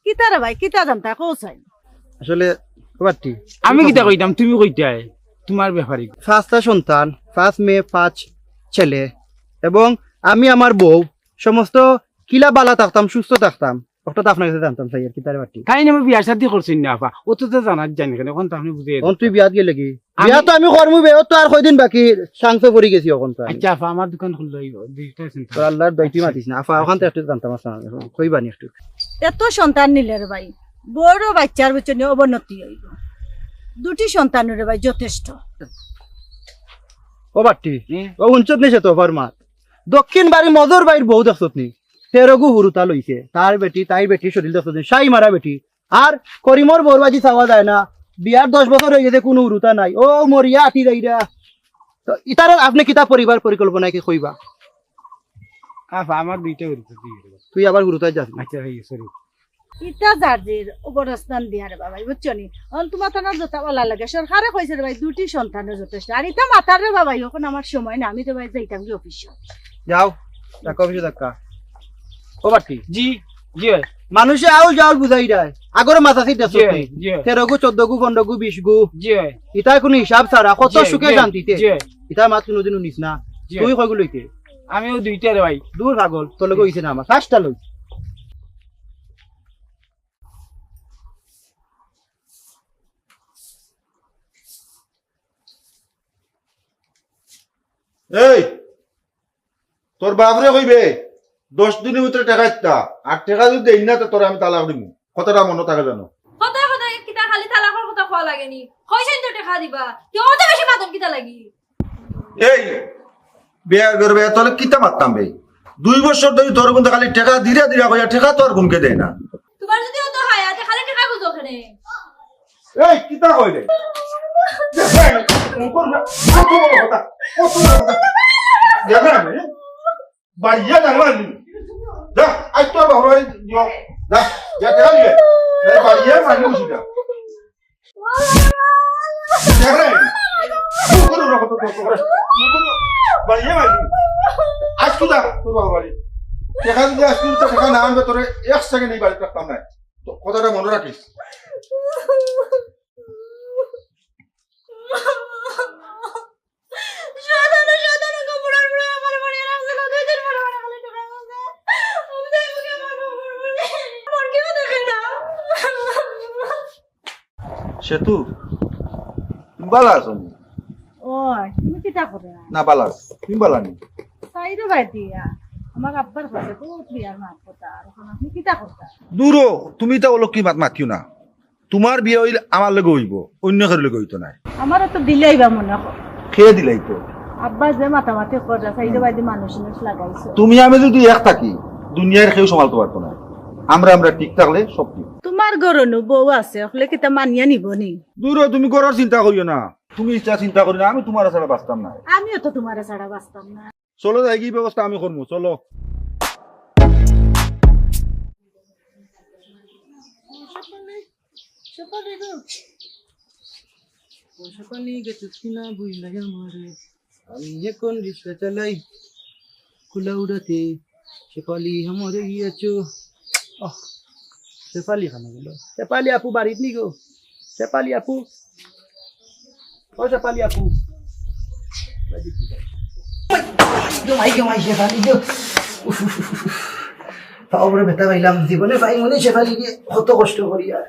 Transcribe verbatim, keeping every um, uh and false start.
কিতা রে ভাই, কিতা জানতা কও চাই? আসলে, বাট্টি, আমি কিতা কইতাম, তুমি কইতায়, তুমার ব্যাপারে। পাঁচটা সন্তান, পাঁচ মেয়ে, পাঁচ ছেলে, এবং আমি আমার বউ, সমস্ত কিলা বালা থাকতাম, সুস্থ থাকতাম, ওটা তো আপনার কাছে জানতাম চাই আর কি, তারে বাট্টি। তাইন আমার বিয়া শাদি করছইন না, আফা, অতো তো জানার জানি কেনে, অখন তো আপনে বুঝাই অখন তুই বিয়াত গেলে কি? আমি বিয়া তো আমি করমু বে, ও তো আর কয়দিন বাকি, chance-ও পড়ি গেছি অখন তো আমি। আচ্ছা, আফা, আমার দোকান খুললো অইবো, দুইটা চিন্তা। তোর আল্লাহর দোয়াইটি আচ্ছা। মাতিস না, আফা, অখন তো একটু জানতাম আছে না, কইবা নি একটু। এত সন্তান নিলে রে ভাই, বউরও বাচ্চার বুঝছো নি অবনতি অইবো। দুটি সন্তান রে ভাই যথেষ্ট। ও বাট্টি, হুম। ও হুনছত নি সে তো আফার মাত। দক্ষিণ বাড়ি মজর ভাইর বউ দেখছত নি? তেরোগু হুরুতা লইছে। তার বেটি, তাইর বেটি, শরীর দেখছত নি? সাই মারা বেটি। আর করিমর বউর বাজি চাওয়া যায় না। বিয়ার দশ বছর অই গেছে, কুনু হুরুতা নাই। ও মরিয়া আটি যাইরা। তো ইতার আপনে কিতা পরিবার পরিকল্পনা কি কইবা? আফা, আমার দুইটা হুরুতা, দুইটা। তুই আবার হুরুতায় যাস না। আচ্ছা, ভাই, sorry। ইতা যার যের অবস্থান দিয়া রে বাবাই, বুঝছো নি? অখন তুমার তানার যত বালা লাগে, সরকারে কইছে রে ভাই, দুটি সন্তানও যথেষ্ট। আর ইতা মাতার রে বাবাই, অখন আমার সময় না, আমি তো ভাই যাইতাম কি অফিসে। যাও, টাকা অফিসে টাকা। ও বাট্টি। জি, জি অয়। মানুষে আউল জাউল বুঝাই দেয়। আগরে মাথা সিট জি অয়, দেখছত নি? জি অয়। তেরোগু, চোদ্দগু, পনেরোগু, বিশগু। জি অয়। ইতার কুনু হিসাব ছাড়া, কত জি অয়, সুখে জি অয়, শান্তিতে। জি অয়। ইতার মাত কুনুদিনও নিস না। জি অয়। তুই কয়গু লইতে? আমিও দুইটা রে ভাই। দূর পাগল, তোর লগে অইছে না আমার। পাঁচটা লই। এই, তোর বাপরে কইবে, দশ দিনর ভিতরে টেকা দিতা, আর টেকা যুদি দেইন না, তো তোরে আমি তালাক দিমু। কথাটা মনো থাকে জানো। কথায় কথায় কিতা খালি তালাকর কথা কওয়া লাগে নি? কইছইন তো টেকা দিবা, তে অত বেশি মাতইন কিতা লাগি? এই, বিয়ার ঘর বিয়া, তাইলে কিতা মাততাম বে? দুই বছর ধরি তোর কুনতা খালি টেকা দিরা দিরা কইয়া, টেকা তো আর কুনকে দেয় না। তুমার যুদি অত হায়া, তে খালি টেকা খুজো কেনে? এই, কিতা কইলে? দেখেন, মুখর মা-, কত বড় কথা, কত বড় কথা। দেখেন, বাড়িয়ে না মারলি। যা, আজ তোর বাবার বাড়ি দিও। যা, যা, টেকা দিবে। এই বাড়িয়ে মারলি উচিত না। দেখেন, মুখর মা কত বড় কথা। মুখর মা-, বাড়িয়ে মারলি। আজ তুই যা, তোর বাবার বাড়ি। টেকা দিলে আজ তুই তো টেকা না আনবে, তোরে এক সেকেন্ড এই বাড়িত রাখতাম না। তো কথাটা মনো রাখিস। শয়তানে, শয়তানে, কুকুরের পুড়ে আমার বাড়ি রাখছিল, দুই দিন পরে পরে খালি ঢুকে গেছে। আমি তাই মুখে আমার বাবার বাড়ি। আমার কেউ দেখে না। সেতু, তুমি বালা আছো নি? ও, তুমি কিতা করো? না, বালা আছি। তুমি বালা নি? তাই রে ভাই দিয়া, আমার আব্বার কাছে বহুত বিয়ার মাত কথা, আর এখন আপনি কিতা করতা? দূরো, তুমি তো অলক্ষী মাত মাতিও না। তুমার বিয়া অইলে আমার লগে অইবো, অইন্য কারোর লগে অইতো নায়। আমারে তো দিলাইবা মনে কর। কে দিলাইতো? আব্বা যে মাতামাতি কররা, সাইডে বাদি মানুষ মানুষ লাগাইছো। তুমি আমি যুদি এক থাকি, দুনিয়ার কেউ সামালতো পারতো নায়। আমরা, আমরা ঠিক থাকলে সব ঠিক। তুমার ঘরো নু বউ আছে, অকলে কিতা মানিয়া নিবো নি? দূরো, তুমি ঘরর চিন্তা করিও না। তুমি ইচ্ছা চিন্তা করিও না, আমি তুমারে ছাড়া বাঁচতাম নায়। আমিও তো তুমারে ছাড়া বাঁচতাম নায়। চলো যাইগি, ব্যবস্থা আমি করমু, চলো। শেফালি গো। ও শেফালি গো, তুই না বুঝলে আমারে। আমি এখন রিক্সা চালাই কুলাউড়াতে। শেফালি আমারে গিয়েছো। আহ, শেফালি কানো গেল? শেফালি আপু বাড়িত নি গো? শেফালি আপু, ও শেফালি আপু। ইয়ো মাই, ইয়ো মাই, শেফালি গো। উফ, উফ, উফ, উফ, উফ। পাও বড় ব্যথা পাইলাম। জীবনে পাই মনে শেফালি গিয়ে কত কষ্ট করি আর।